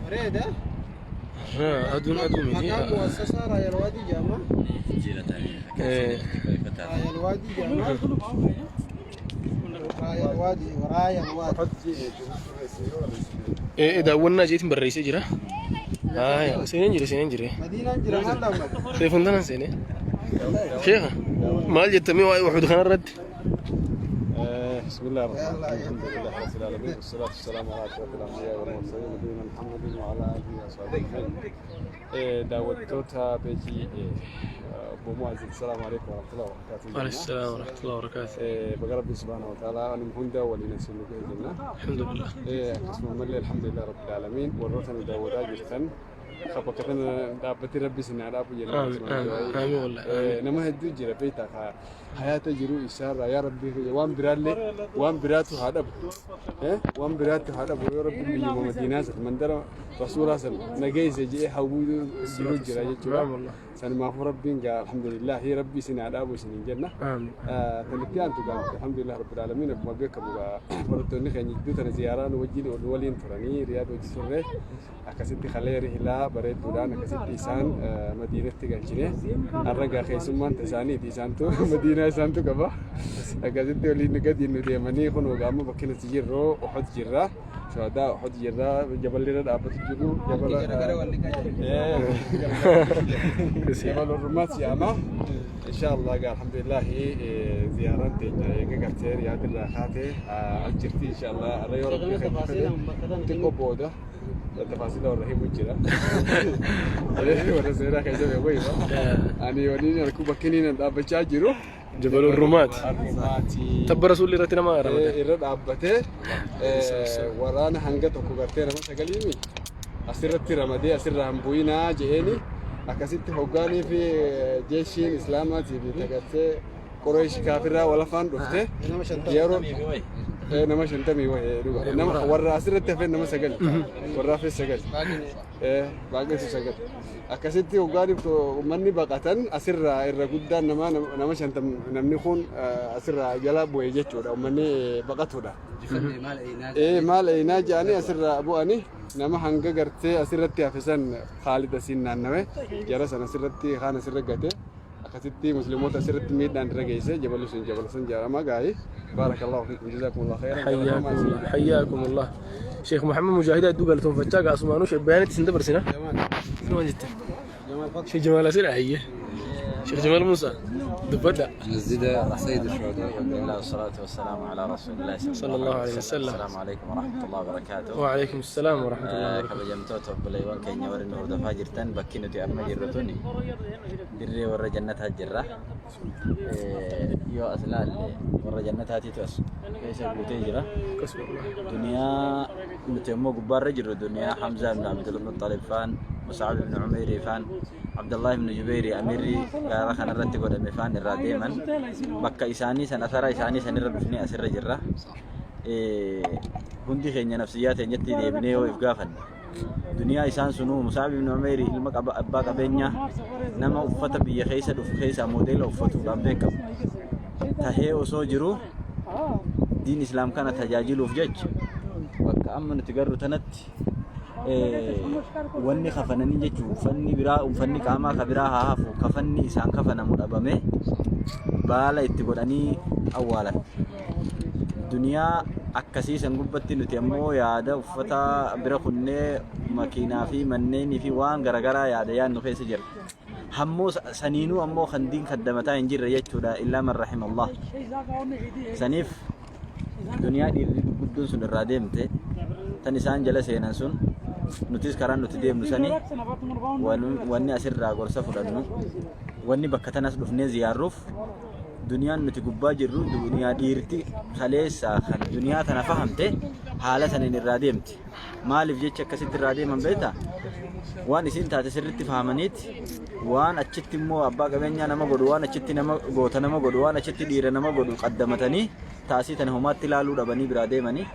Bareeda. Aduun aduu miti. Maqaan mu'assasaa Raayal Waadii jedhama. Raayal Waadii jedhama. Raayal Waadii, Raayal Waadii. Daawwannaa jeetiin barreessee jira. Seeneen jira, seeneen jira. Madiinaan jira maal daawwata? Seefuun tanan seenee. Sheekha maal jettamee waa'ee Uhud kanarratti? بسم الله الرحمن الرحيم، الحمد لله رب العالمين، والصلاة والسلام على أشرف الأنبياء والمرسلين، نبينا محمد وعلى آله وصحبه أجمعين. Daawwattoota peejii obbo Mu'azzin، السلام عليكم ورحمة الله وبركاته. وعليكم السلام ورحمة الله وبركاته. Baga Rabbi سبحانه وتعالى nu hunda waliin isin nu ga'e jenna. الحمد لله. Akkasuma mallee الحمد لله رب العالمين. Warroota nu daawwataa jirtan bakka kana dhaabbatee Rabbi isin haa dhaabu jenna. آمين آمين آمين والله آمين. Nama hedduu jira beektaa, ka hayaata jiru isaarraa yaa Rabbi waan biraallee waan biraatu haa dhabu, waan biraatu haa dhabu, yoo Rabbi biyyuma Madiinaa san, mandara Rasuulaa san nageesse jedhee hawwuu jiru jira jechuudha. نعم والله. Sanumaafuu Rabbiin gaa الحمد لله Rabbi isin haa dhaabu isiniin jenna. آمين. Kan aantu gaa الحمد لله رب العالمين, akkuma beekamu gaa barattoonni keenya jidduu tana ziyaaraa nu wajjin waliin turanii Riyaad wajji turre. Akkasitti kalee rihilaa bareedduudhaan akkasitti isaan Madiinatti galchine. Har'a gaa keessummaan isaaniiti, isaantu Madiinaa isaantu qaba. Akkasitti waliin gadi nu deemanii kun gaa amma bakki nuti jirru Uhud jirra, shuhadaa Uhud jirra, jaballi irra dhaabbatu jiru jabala jabal Rumaat jedhama. إن شاء الله gaa الحمد لله ziyaaraan teenya eega gartee Riyaad irraa kaatee as jirti. إن شاء الله har'a yoo Rabbi kan xiqqoo booda tafaasila warra himu jira, warra seenaa keessa beeku hima. Ani waliin harku bakki inni dhaabbachaa jiru Jabal Rumaat. Rumaati. Tabba Rasuulli irratti nama ramade. Irra dhaabbatee waraana hanga tokko gartee nama sagaliimi asirratti ramadee asirraa hin bu'inaa je'eeni. Akkasitti hoggaanii fi jeeshiin islaamaatii fi tagartee Qureesh kaafirraa walafaan dhufte yeroo nama 50 wayii dhuga nama warra asirratti hafee nama sagal, warra hafee sagal, baay'eetu sagal. Akkasitti hoggaaniif uummanni baqatan asirraa irra guddaan nama nama 50 namni kun asirraa jala bu'e jechuudha, uummanni baqatudha. Maal eenaa jedhanii asirraa bu'anii nama hanga gartee asirratti hafe san Khaalid asiin naannawe jara sana asirratti kaan asirra gate. Akkasitti musliimoota asirratti miidhaan irra geesse. Jaballi sun jabala san jedhama gaayi. بارك الله فيكم، جزاكم الله خيرا. حياكم الله، حياكم الله شيخ محمد مجاهد. Hedduu galatoonfachaa gaasumaanuu sheebbayaanitti isin dabarsina. Sinuma jette. Sheekh Jamaal asirra hayye. Sheekh Jamaal Musa dubbadha. مسجد سيد الشهداء. الحمد لله والصلاة والسلام على رسول الله صلى الله عليه وسلم. السلام عليكم ورحمة الله وبركاته. وعليكم السلام ورحمة الله وبركاته. Kabajamtoota obboleewwan keenya warri nu hordofaa jirtan, bakki nuti amma jirru tuni dirree warra jannataa jirra. Yoo as laalle warra jannataatiitu as keessa guutee jira. Akkasuma. Duniyaa nuti ammoo gubbaarra jirru duniyaa Hamzaa ibn Abdul Muttalib faan, Mus'ab ibn Umayri faan, Abdullah ibn Jubayri amirri gaara kanarratti godhame faan irraa deeman, bakka isaanii san asara isaanii sanirra dhufnee asirra jirra. Hundi keenya nafsiyyaa teenyatti deebinee yoo if gaafanne, duniyaa isaan sunuu Mus'ab ibn Umayri ilma abbaa qabeenyaa nama uffata biyya keessa dhufu keessaa moodeela uffatuudhaan beekamu tahee osoo jiru, diin islaam kana tajaajiluuf jecha bakka amma nuti garru tanatti wanni kafananii jechuun uffanni biraa, uffanni qaamaa ka biraa haa hafu, kafanni isaan kafanamu dhabame baala itti godhanii awwaalan. Duniyaa akkasii san gubbatti nuti ammoo yaada uffata bira kunnee makiinaa fi manneenii fi waan garaagaraa yaada yaadnu keessa jira. Hammoo saniinuu ammoo kan diin kaddamataa hin jirre jechuudha, إلا من رحم الله. Saniif duniyaa dhiirri gurguddoon sun irraa deemte tan isaan jala seenan sun nutis karaan nuti deemnu sani. Wanni asirraa gorsa fudhannu, wanni bakka tanas dhufnee ziyaarruuf, duniyaan nuti gubbaa jirru duniyaa dhiirti kaleessa kan duniyaa tana fahamte haala saniin irraa deemte. Maaliif jecha akkasitti irraa deeman beektaa? Waan isin taate sirritti fahamaniiti, waan achitti immoo abbaa qabeenyaa nama godhu, waan achitti nama goota nama godhu, waan achitti dhiira nama godhu qaddamatanii taasii tana homaatti ilaaluu dhabanii biraa deemanii.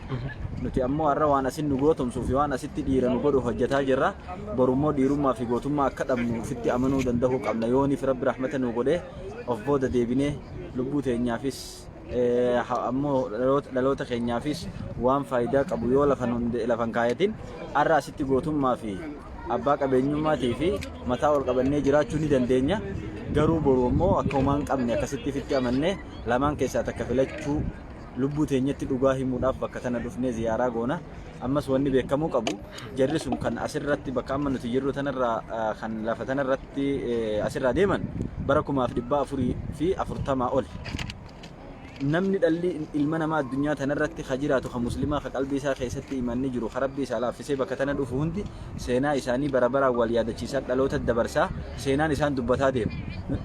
Nuti ammoo har'a waan asin nu gootomsuu fi waan asitti dhiira nu godhu hojjetaa jirra. Borummoo dhiirummaa fi gootummaa akka dhabnu ofitti amanuu danda'uu qabna. Yooniif Rabbi rahmata nu godhee of booda deebinee lubbuu teenyaafis Ammoo dhaloota keenyaafis waan faayidaa qabu yoo lafan lafan kaayatin har'a asitti gootummaa fi abbaa qabeenyummaatii fi mataa ol qabannee jiraachuu ni dandeenya. Garuu boru ammoo akka homaa hin qabne akkasitti ofitti amannee lamaan keessaa takka filachuu lubbuu teenyatti dhugaa himuudhaaf bakka tana dhufnee ziyaaraa goona. Ammas wanni beekamuu qabu jarri sun kan asirratti bakka amma nuti jirru tanarraa kan lafa tanarratti asirraa deeman bara 1440 ol. Namni dhalli ilma namaa addunyaa tanarratti ka jiraatu ka muslimaa ka qalbii isaa keessatti imanni jiru ka Rabbi isaa laaffisee bakka tana dhufu hundi seenaa isaanii bara baraan wal yaadachiisaa dhaloota dabarsaa seenaan isaan dubbataa deema.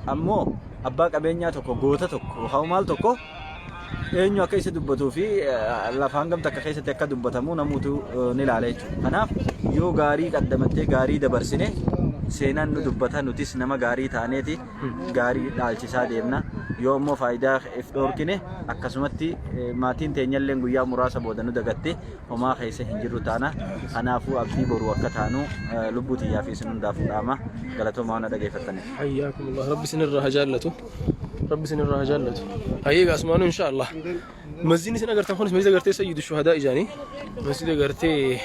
Ammoo abbaa qabeenyaa tokko goota tokko yookaan maal tokko eenyu akka isa dubbatuu fi lafa hangam takka keessatti akka dubbatamu namuutu ni ilaala jechuudha. Kanaaf yoo gaarii qaddamattee gaarii dabarsine seenaan nu dubbata, nutis nama gaarii taaneeti gaarii dhaalchisaa deemna. Yoo immoo faayidaa if dhoorkine akkasumatti maatiin teenyallee guyyaa muraasa booda nu dagatte homaa keessa hin jirru taana. Kanaafuu abdii boruu akka taanu lubbuu tiyyaa fi isin hundaafuu dhaama. Galatoomaa waan na dhageeffattaniif. Hayyaakumullah, Rabbi isinirraa haa jaallatu. Rabbi isinirraa haa jaallatu. Hayyee, gaasumaanuu insha Allah. Masjidni isin agartan kunis masjida gartee Sayyidu Shuhadaa ijaanii. Masjida gartee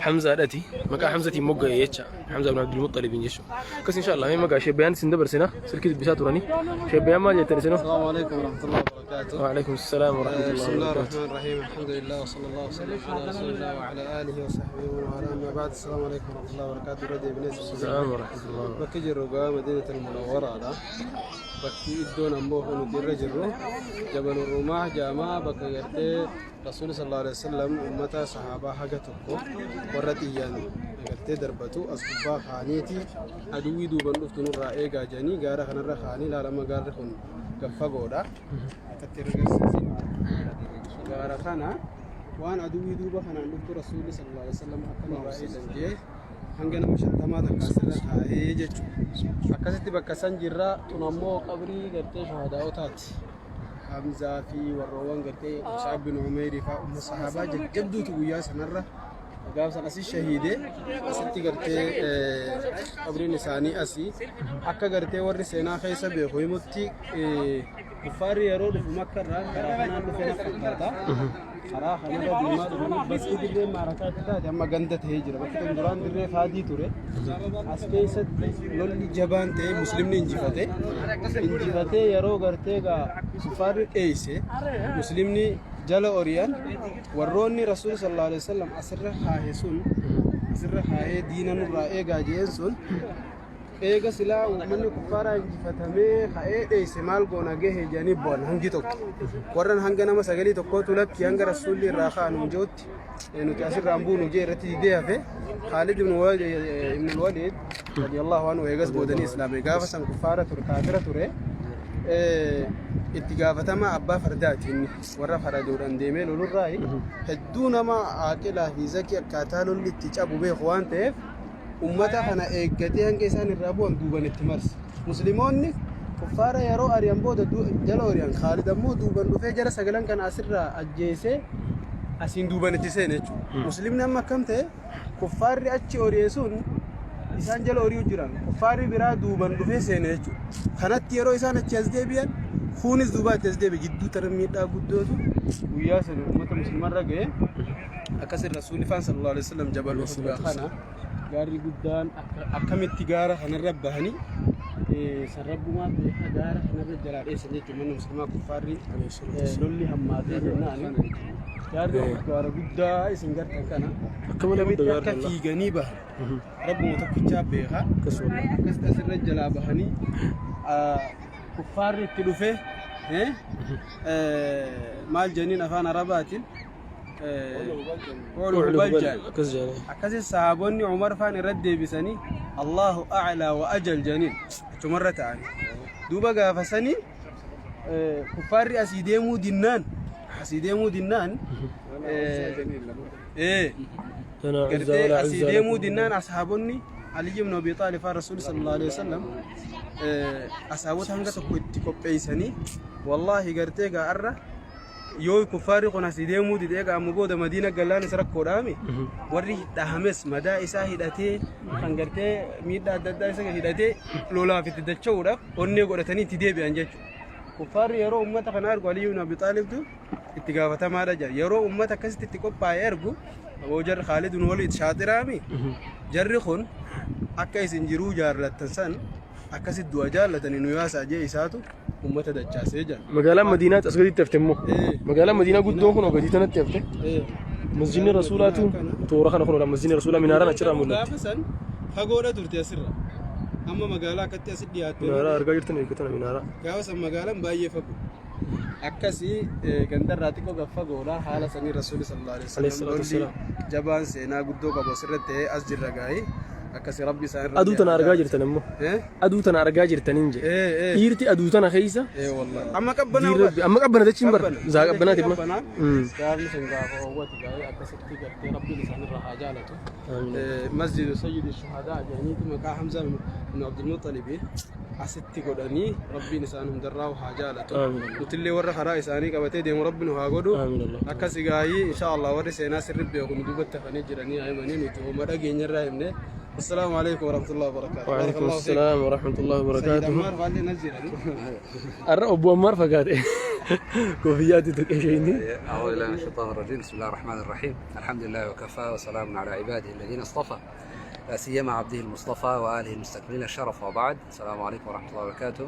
Hamzaadhati. Maqaa Hamzatiin mogga'e jecha. Hamza ibn Abdul Muttalibin jechuudha. Akkas insha Allah mee maqaa Sheebbiyaan isin dabarsina. Silkii dubbisaa turanii. Sheebbiyaan maal jettan isinoo? السلام عليكم ورحمة الله وبركاته. وعليكم السلام ورحمة بسم الله الله وبركاته. الرحمن الرحيم، الحمد لله وصلى الله وسلم على رسول الله وعلى آله وصحبه ومن والاه، أما بعد، السلام عليكم ورحمة الله وبركاته. ردي بنيس. السلام ورحمة الله. Bakki jirru gaa Madiinata Munawwaraadha. Bakki iddoon ammoo nuti irra jirru Jabal Rumaa jaamaa, bakka gartee Rasuulli sallallahu alaihi wasallam ummata sahaabaa haga tokko warra xiyyaan gartee darbatu as gubbaa kaaniiti aduwwii duuban dhuftu nurraa eegaa jedhanii gaara kanarra kaanii ilaalama. Gaarri kun gaffagoodha. Akkatti irra agarsiisi. Gaara kana waan aduwwii duuba kanaan dhuftu Rasuulli sallallahu alaihi wasallam akka nurraa eegan jee hanga nama 50 takka asirra taa'ee jechuudha. Akkasitti bakka san jirra. Tun ammoo qabrii gartee shuhadaa'otaati. Hamzaa fi warroowwan gartee Mus'ab bin Umeyrii fa'aa umma sahaabaa jajjabduutu guyyaa sanarra gaaf san asii shahiide. Asitti gartee qabriin isaanii asii. Akka gartee warri seenaa keessa beeku himutti, kuffaarri yeroo dhufu Makka irraa karaa kanaan dhufe na fakkaata. Karaa kanarra deemaa dhufanii bakki dirree maarakaatti taate amma ganda ta'ee jira. Bakki kun duraan dirree faadii ture. As keessatti lolli jabaan ta'ee muslimni injifate. Injifatee yeroo gartee gaa kuffaarri dheeyse muslimni jala ori'an, warroonni Rasuul sallallahu alaihi wasallam asirra kaahe sun, asirra kaahee diina nurraa eegaa jeen sun, eega silaa uummanni kuffaaraa injifatamee ka'ee dheeyse maal goona gahe jedhanii bu'an hangi tokko. Warran hanga nama sagalii tokkootu lakki, hanga Rasuulli irraa ka'an hin jirutti nuti asirraan buunu jee irratti didee hafe. Khaalid ibn Walid radiyallahu anhu eegas boodanii islaame. Gaafa san kuffaara ture, kaafira ture. Itti gaafatama abbaa fardaati inni, warra faradoodhaan deemee lolurraa hedduu nama aaqilaa fi zakii akkaataa lolli itti cabu beeku waan ta'eef ummata kana eeggatee hanga isaan irraa bu'an duuban itti marse. Musliimoonni kuffaara yeroo ari'an booda jala ori'an. Khaalid ammoo duuban dhufee jara sagalan kana asirraa ajjeesee asiin duuban itti seene jechuudha. Muslimni amma akkam ta'e? Kuffaarri achi ori'e sun isaan jala ori'u jiran, kuffaarri biraa duuban dhufee seene jechuudha. Kanatti yeroo isaan achi as deebi'an kuunis duubaatti as deebi'e. Jidduu tana miidhaa guddootu guyyaa sana uummata musliimarra ga'e. Akkasin Rasuulli faan sallallahu alaihi wasallam Jabal Uhud kana gaarri guddaan akkamitti gaara kanarra bahanii sarrabbumaa beekaa gaara kanarra jalaa dheessan jechuudha. Manni musliimaa kuffaarri lolli hammaatee jennaan gaarri Uhud gaara guddaa isin gartan kana Akka malee guddaa akkamitti akka gaarri. fiiganii bahan rabbuma tokkichaa beekaa. Akkasuma. Akkasitti asirra jalaa bahanii kuffaarri itti dhufe maal jenniin afaan Arabaatiin Ulu Hubal jedhan. Akkas jedhanii. Akkasi sahaabonni Umar faan irratti deebisanii Allahu a'laa wa ajal jedhaniin achumarra ta'anii. Duuba gaafa sanii kuffaarri asii deemuu dinnaan Tana Uzza gartee wala asii Uzza deemuu lakum. dinnaan ashaabonni Ali ibn Abi Talib faa Rasuul sallallahu alaihi wasallam ashaabota hanga tokko itti qopheessanii, wallaahi gartee gaa arra yoo kuffaarri kun asii deemuu dide egaa amma booda Madiina gallaan isa rakkoodhaami, warri dhahames madaa isaa hidhatee kan gartee miidhaa adda addaa isa hidhatee lolaaf itti dacha'uudhaaf onnee godhatanii itti deebi'an jechuudha. Kuffaarri yeroo ummata kana argu Aliyyuu ibn Abi Xaalibtu itti gaafatamaadha jedha. Yeroo ummata akkasitti itti qophaa'e argu aboo jarri Khaalid ibn Waliid shaaxiraami. Jarri kun akka isin jiruu jaallattan san akkasitti du'a jaallatanii nu yaasaa jee isaatu ummata dachaasee jedha. Magaalaan Madiinaatti as gaditti hafte immoo. Magaalaan Madiinaa guddoon kun gadii tanatti hafte. Masjidni Rasuulaatu toora kana kun masjidni Rasuulaa minaaraan achirraa mul'atti. Gaafa san fagoodha turte asirra. Amma magaalaa akkatti asi dhiyaatte. Minaaraa argaa jirtan eeggatan minaaraa. Gaafa san magaalaan baay'ee fagoo. Akkasii gandarraa xiqqoo gad fagoodha. Haala sanii Rasuulli sallallahu alaihi Alayhi wasallam salaatu lolli jabaan seenaa guddoo qabu asirratti ta'ee as jirra gaa'ee. Akkasii Rabbi isaan irra Aduu tana argaa jirtan immoo. Aduu tana argaa jirtaniin jedhe. Dhiirti aduu tana keessa Wallahi. Amma qabbanaa dhiirri Rabbi amma qabbana dachiin bara. Zaa qabbanaati amma. Gaafni sun gaafa hawwatu gaa'ee akkasitti gartee Rabbiin isaan irra haa jaalatu. Masjidu Sayyidi Shuhadaa jedhaniitu maqaa Hamzaa ibn Abdul Muxxalibiin asitti godhanii Rabbiin isaan hundarraa haa jaalatu. Nutillee warra karaa isaanii qabatee deemu Rabbi nu haa godhu. Akkasi gaayii insha Allah warri seenaa sirri beeku nu duubatti hafanii jiranii haa himanii nuti homa dhageenyarraa himne. Assalaamu alaikum warahmatullahi wabarakatuh. وعليكم السلام ورحمة الله Sayyid وبركاته. Ammaar faallee nas jirani. Arra obbo Ammaar fagaate. Koofiyyaatti tuqee isheen. أعوذ بالله من الشيطان الرجيم. بسم الله الرحمن الرحيم. الحمد لله وكفى وسلام على عباده الذين اصطفى، لا سيما عبده المصطفى وآله المستكملين الشرف، وبعد، السلام عليكم ورحمة الله وبركاته.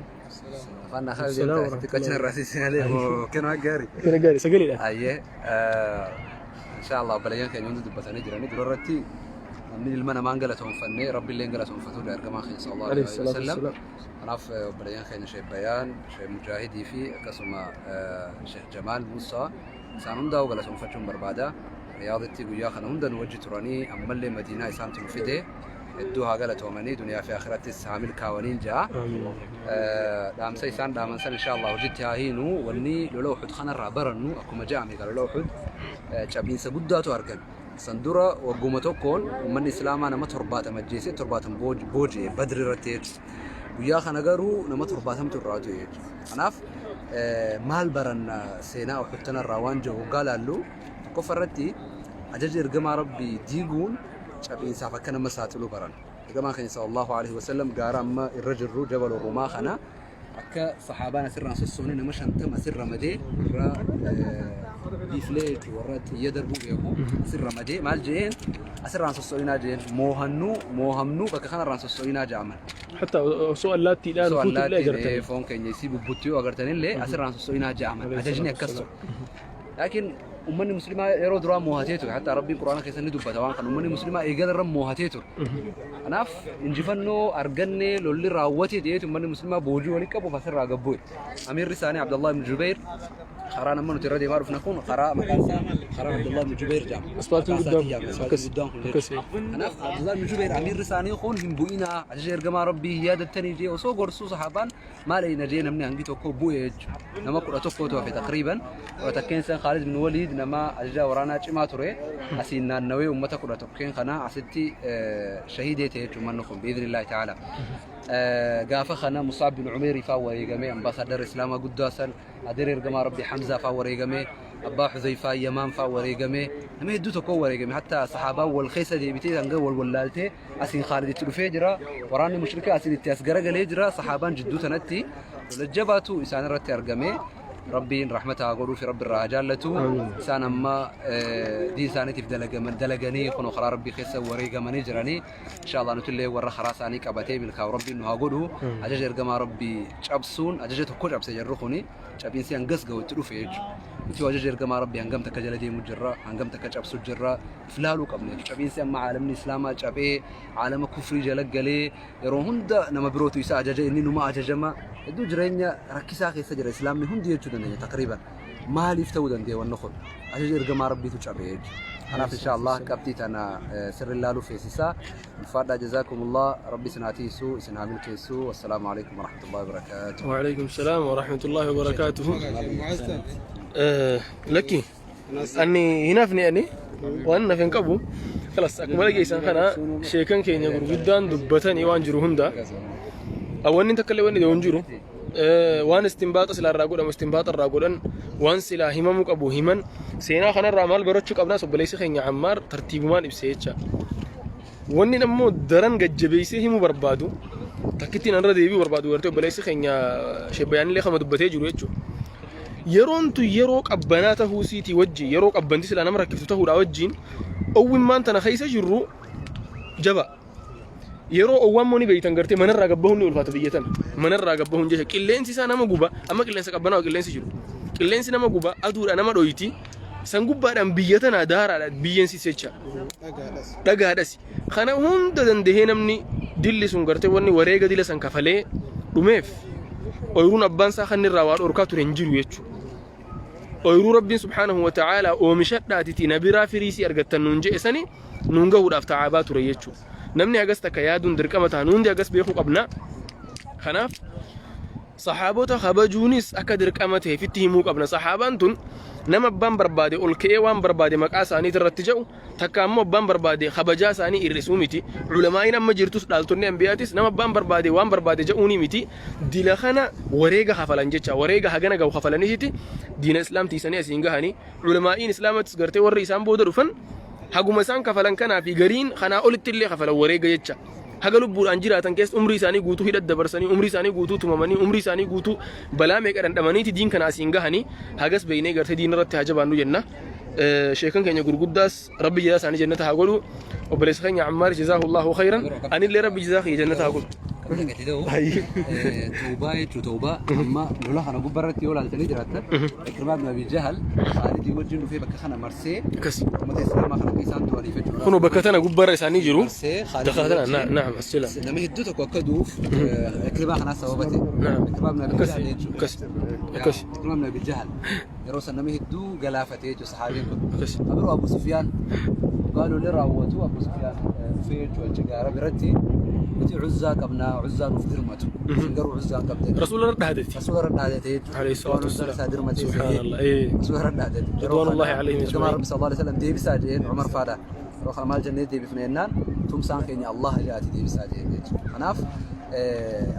أخوانا خالد. السلام ورحمة انت الله. الرئيس عليه كانوا قاري. Kana gaarii sagaleedha. Ayyee, إن شاء الله obboleeyyan keenya hundi dubbatanii jiranii. Durarratti namni ilma namaan galatoonfannee Rabbi illee galatoonfatudha ergamaan keenya sallallahu عليه alaihi الصلاة wasallam. والسلام. Kanaaf obboleeyyan keenya Sheekh Bayaan, Sheekh Mujaahidii fi akkasuma Sheekh Jamaal Muusaa isaan hundaa'u galatoonfachuun barbaada. Riyaaditti guyyaa kana hunda nu wajji turanii ammallee Madiinaa isaantu nu fide, hedduu haa galatoomanii, duniyaa fi akhirattis haa milkaa'aniin ja'a. آمين. Dhaamsa isaan dhaaman san insha Allah hojitti haa hiinu. Wanni lola Uhud kanarraa barannu, akkuma ja'ame gara lola Uhud cabiinsa guddaatu argame. San dura wagguma tokkoon uummanni islaamaa nama 70 ajjeesee 70 booji'e Badri irratti jechuudha. Guyyaa kana garuu nama 70tu irraa du'e jechuudha. Kanaaf maal baranna seenaa Uhud tanarraa waan jiru hoggaa laallu, tokkoffaa irratti ajaja ergamaa Rabbii diiguun cabiinsaaf akka nama saaxilu baran. Ergamaan keenya sallallahu alaihi wasallam gaara amma irra jirru Jabal Rumaa kana akka sahaabaan asirraan sossoone nama 50 asirra madee warra biiflee jechuun warra xiyya darbuu beeku asirra madee maal jeen asirraan sosso'inaa jeen, moohannuu moohamnuu bakka kanarraan sosso'inaa jaaman. حتى osoo allaattiidhaan Osoo fuutu illee allaattiin agartanii. Foon keenya isii bubbuttuu yoo agartanillee asirraan sosso'inaa jaaman. Ajajni akkas ture. Laakiin ummanni muslimaa yeroo duraa moohatee ture. Hatta Rabbiin Quraana keessa ni dubbata waan kana. Ummanni muslimaa eegala irra moohatee ture. Kanaaf injifannoo argannee lolli raawwatee ta'eetu ummanni muslimaa boojii walii qabuuf asirraa gabbu'e. Amiirri isaanii Abdallah ibn Jubayr, karaan amma nuti irra deemaa dhufna kun karaa maqaan isaa karaa Abdallah ibn Jubayr jedhama. Asfaaltiin Maqaa guddaan isaatiin yaamama. akkas Asfaaltiin guddaan kun akkas. Jechuudha. Kanaaf Abdullah ibn Jubayr amiirri isaanii kun hin bu'inaa, ajaja ergamaa Rabbii hin yaadattanii jee osoo gorsuu sahaabaan maal eeyna jee namni hangi tokko bu'e jechuudha. Nama 11tu hafe taqriiban. 11n san Khalid bin Waliid nama ajaja waraanaa cimaa ture. Asiin naannawee uummata 11n kana asitti shahiidee ta'e jechuudha manni kun bi'idhnillaahi ta'ala. Gaafa kana Mus'ab bin Umeerii faa wareegamee, ambaasaadara Islaamaa guddaa san, adeera ergamaa Rabbii Hamzaa faa wareegamee, abbaa Xuzayfaa Yamaan faa wareegamee, nama hedduu tokko wareegame. Hatta sahaabaan wal keessa deebitee hanga wal wallaaltee asiin Khaalid itti dhufee jira. Waraanni mushrikaa asiin itti as garagalee jira. Sahaabaan jidduu tanatti lola jabaatu isaan irratti argame. Rabbiin rahmata haa godhuu fi Rabbi irraa haa jaallatu. Isaan amma diin isaaniitiif dalaganii kunoo karaa Rabbii keessa wareegamanii jiranii. Inshallah nuti illee warra karaa isaanii qabatee milkaa'u Rabbiin nu haa godhu. Ajaja ergamaa Rabbii cabsuun, ajaja tokko cabse jarri kuni, cabiinsi hangas ga'u itti dhufe jechuudha. Nuti ajaja ergamaa Rabbii hangam takka jala deemu jirra, hangam takka cabsu jirra, if laaluu qabna jechuudha. Cabiinsi amma caalamni Islaamaa cabee caalama kufrii jala galee yeroo hunda nama birootu isa ajaja, inni numa ajajama. Hedduu jireenya rakkisaa keessa jira Islaamni hundi jechuu dandeenya taqriiban. Maaliif ta'uu danda'e wanni kun? Ajaja ergamaa Rabbiitu cabe jechuudha. Kanaaf insha Allah qabxii tana sirri ilaaluu feesisaa. Ulfaadhaa, jazaakumullah, Rabbi isin haa tiisu, isin haa milkeessu. Wassalaamu alaikum warahmatullahi wabarakaatuh. وعليكم السلام ورحمة الله وبركاته. Lakki ani hinaafni ani waan naf hin qabu. Kalas, akkuma dhageessan kana sheekan keenya gurguddaan dubbatanii waan jiru hunda wanni takka illee wanni hin jiru. Waan istinbaaxa silaa irraa godhamu istinbaaxa irraa godhan, waan silaa himamuu qabu himan. Seenaa kanarraa maal barachuu qabnaas obboleessi keenya Ammaar tartiibumaan ibsee jecha. Wanni ammoo daran gajjabeessee himuu barbaadu Takkittiin anarra deebi'uu barbaadu gartee obboleessi keenya sheebbayaanillee kama dubbatee jiru jechuudha. Yeroon tun yeroo qabbanaa tahuu siitii wajjin yeroo qabbanti silaa nama rakkiftu tahuudha wajjin owwimmaan tana keessa jirru jaba. Yeroo owwaan moo ni beeytan gartee manarraa gabbahuun ni ulfaata biyya tana. Manarraa gabbahuun jecha qilleensi isaa nama guba amma qilleensa qabbanaa qilleensi jiru. Qilleensi nama guba aduudha nama dhoyti. San gubbaadhaan biyya tana daaraadha biyyeen siis jecha. Dhagaadhas. Dhagaadhas. Kana hunda dandahee namni dilli sun gartee wanni wareega dila san kafalee dhumeef oyruun abbaan isaa kan irraa waa dhorkaa ture hin jiru jechuudha. Oyruu Rabbiin subhaanahu wa ta'aalaa oomishadhaatiti na biraa firiisii argattan nuun je'e sani nuun gahuudhaaf ta'aabaa ture jechuudha. Namni hagas takka yaaduun dirqama ta'a. Nu hundi hagas beekuu qabna. Kanaaf sahaabota kabajuunis akka dirqama ta'eefitti himuu qabna. Sahaabaan tun nama abbaan barbaade ol ka'ee waan barbaade maqaa isaaniit irratti jedhu takka ammoo abbaan barbaade kabajaa isaanii hir'isuu miti. Ulamaa'iin amma jirtus dhaaltonni ambiyaatis nama abbaan barbaade waan barbaade jedhuunii miti. Dila kana wareega kafalan jecha wareega hagana gahu kafalaniiti diina islaam tiisanii asiin gahanii. Ulamaa'iin islaamattis gartee warri isaan booda dhufan haguma isaan kafalan kanaa fi gariin kanaa olitti illee kafalan wareega jecha. Haga lubbuudhaan jiraatan keessa umrii isaanii guutuu hidha dabarsanii, umrii isaanii guutuu tumamanii, umrii isaanii guutuu balaa meeqa dhandhamaniiti diin kana asiin gahanii hagas beeynee gartee diin irratti haa jabaannu jenna. Sheekan keenya gurguddaas Rabbi jazaa isaanii jannata haa godhu. Obboleessa keenya Ammaar jazaahullahu khayran. Anillee Rabbi jazaa kiyya jannata haa godhu. Qabna gadi ta'u tawbaa jechuun tawbaa amma lola kana gubbaarratti yoo ilaaltanii jiraattan Ikrimaa ibn Abi Jahal Khaalidii wajjin dhufee bakka kana marsee Akkas. uummata Islaamaa kana akka isaan du'aniif jechuudha. Kunoo bakka tana gubbaarra isaanii jiru. Marsee Khaalidii Bakka tana wajjin naam as jala. nama hedduu tokko akka du'uuf Ikrimaa kanaa sababa ta'e. Naam. Ikrimaa ibn Abi Akkas Jahal jechuudha. akkas akkas Ikrimaa ibn Abi Jahal yeroo san nama hedduu galaafatee jechuudha sahaabeen kun. Akkas. Kabiroo Abu Sufyaan dhugaa lolee raawwatu Abu Sufyaan dhufee jechuudha achi gaara biratti nuti Uzzaa qabnaa Uzzaa nuuf dirmatu. Isin garuu Uzzaa hin qabdan. Rasuula irra dhaadate. Rasuula irra dhaadate jechuudha. Alayhi salaatu Waan Uzzaan wassalaam. isaa dirmatee Subhaanallah. Ee. Rasuula irra dhaadate. Ridwaanullahi alayhim Ergamaa ajma'in. Rabbi sallallahu alaihi wasallam deebisaa jedheen Umar faadha. Yeroo kana maal jennee deebifne jennaan tumsaan keenya Allah jedhaati deebisaa jedheen jechuudha. Kanaaf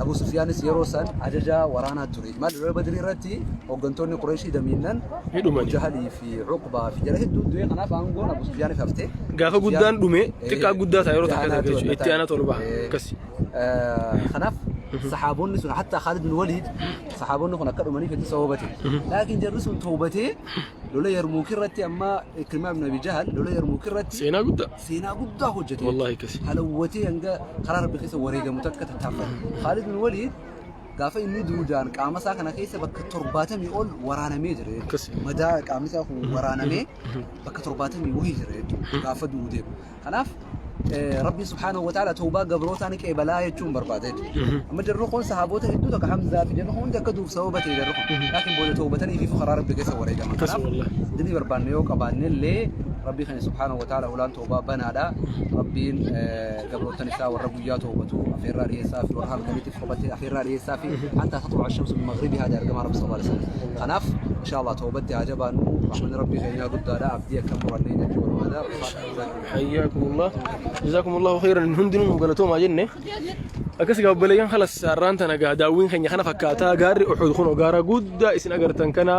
Abu Sufyaanis yeroo san ajajaa waraanaa ture. Maal lola Badrii irratti hooggantoonni Qureeshii damiinnan Hidhumani. Jahalii fi Uqbaa fi jara hedduu du'e kanaaf aangoon Abu Sufyaaniif hafte. Gaafa guddaan dhume xiqqaa guddaa ta'a yeroo takka Itti takka aanaa jechuudha. Itti aanaa tolu baha. Akkasi. Kanaaf saxaaboonni sun hatta Khaalid bin Waliid saxaaboonni kun akka dhumaniif itti sababa ta'e. Laakiin jarri sun toobatee lola Yarmuuk irratti amma Ikrimaa ibn Abi Jahal lola Yarmuuk irratti Seenaa guddaa. seenaa guddaa hojjete. Wallaahi akkasi. Halawwatee hanga karaa Rabbi keessa wareegamu takka tattaaffate. Khaalid bin Waliid gaafa inni duudaan qaama isaa kana keessa bakka 70 ol waraanamee jira jechuudha. Akkasi. Madaa qaamni isaa kun waraanamee bakka 70 wahii jira jechuudha gaafa du'uu deemu. Kanaaf Rabbi subhaanahu wa ta'ala tawbaa gabrootaa ni qeebalaa jechuun barbaada jechuudha. Amma jarri kun sahaabota hedduu takka Hamzaa fi jarri kun hundi akka du'uuf sababa ta'e jarri kun. Laakiin booda tawbatanii fi karaa Rabbi keessa wareegaman. Akkasi Kanaaf wallahi. dilii barbaanne yoo qabaanne illee Rabbii keenya subhaanahu wa ta'ala ulaan tawbaa banaadha. Rabbiin gabroottan isaa warra guyyaa tawbatu afeerraa dhiyeessaa fi warra halkaniitiif qophate afeerraa dhiyeessaa fi hatta tatlu'a shamsu min maghribihaa jedha ergamaa Rabbi sallallahu alaihi wasallam. Kanaaf inshallah tawbatti haa jabaannu rahmanni Rabbii keenyaa guddaadha abdii akka murannee jechuu barbaada. حياكم الله جزاكم الله خيرا hundinuu nu galatoomaa jenne akkas gaa obboleeyyan kalas har'aan tana gaa daawwiin keenya kana fakkaataa gaarri Uhud kun gaara guddaa isin agartan kana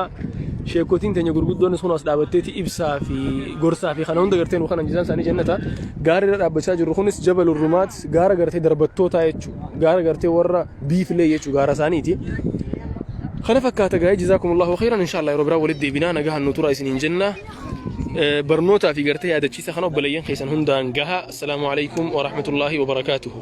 sheekotiin teenya gurguddoonis kun as dhaabatteeti ibsaa fi gorsaa fi kana hunda gartee nu kanan jizaan isaanii jannata gaarri irra dhaabbachaa jirru kunis jabalur rumaat gaara gartee darbattootaa jechuu gaara gartee warra biiflee jechuu gaara isaaniiti. Kana fakkaata gaa'ee jazaakumullahu khairan inshallah yeroo biraa walitti deebinaa nagahan nu tura isiniin jenna. Barnootaa fi gartee yaadachiisa kana obboleeyyan keessan hundaan gaha. Assalaamu alaikum wa rahmatullahi wa barakaatuhu.